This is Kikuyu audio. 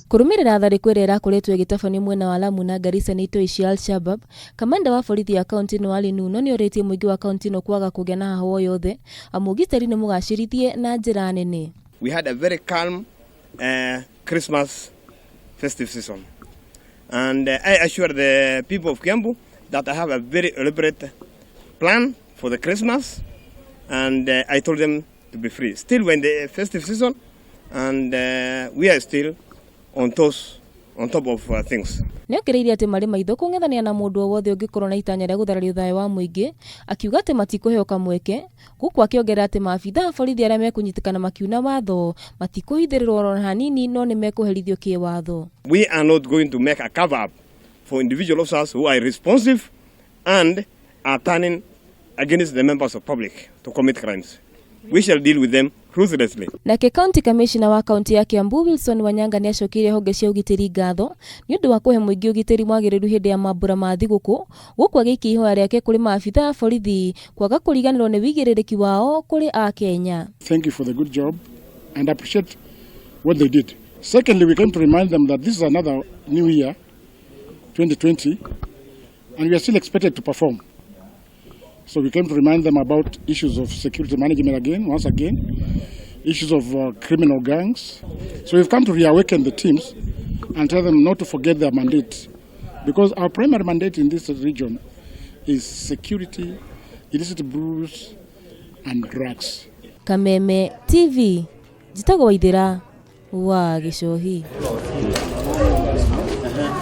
Kũrũmĩrĩra tharĩko ĩrĩa ĩrakoretwo ĩgĩtabanio mwena wa Lamu na Garissa nĩ itoi cia Al-Shabab, kamanda wa borithi ya kaunti ĩno Ali Nuno nĩorĩtie mũingĩ wa kaunti ĩno kwaga kũgĩa na hahũ o yothe amu ũgitĩri nĩ mũgacĩrithie na njĩra nene. We had a very calm Christmas festive season. And I assure the people of Kiambu that I have a very elaborate plan for the Christmas. And I told them to be free. Still, we're in the festive season, and we are still on toes, on top of things. Nĩongereire atĩ marĩ maitho kũng'ethanĩra na mũndũ o wothe ũngĩkorwo na itanya rĩa gũthararia thayũ wa mũingĩ, akiuga atĩ matikũheo kamweke, gũkũ akĩongerera atĩ maabitha a borithi arĩa mekũnyitĩkana makiuna watho matikũhithĩrĩrwo oro hanini no nĩ mekũherithio kĩwatho. We are not going to make a cover up for individual officers who are irresponsive and are turning against the members of public to commit crimes. We shall deal with them ruthlessly. Nake County Commissioner wa kaunti ya Kiambu Wilson Wanyanga nĩ acokeirie honge cia ũgitĩri ngatho nĩ ũndũ wa kũhe mũingĩ ũgitĩri mwagĩrĩru hĩndĩ ya mambura ma thigũkũ, gũkũ agĩikia ihoya rĩake kũrĩ maabitha a borithi kwaga kũriganĩrwo nĩ wĩigĩrĩrĩki wao kũrĩ Akenya. Thank you for the good job and appreciate what they did. Secondly, we came to remind them that this is another new year, 2020, and we are still expected to perform. So we came to remind them about issues of security management again, once again, issues of criminal gangs. So we've come to reawaken the teams and tell them not to forget their mandate, because our primary mandate in this region is security, illicit brews, and drugs. Kameme TV, njĩtagwo Waithĩra wa Gĩcohi.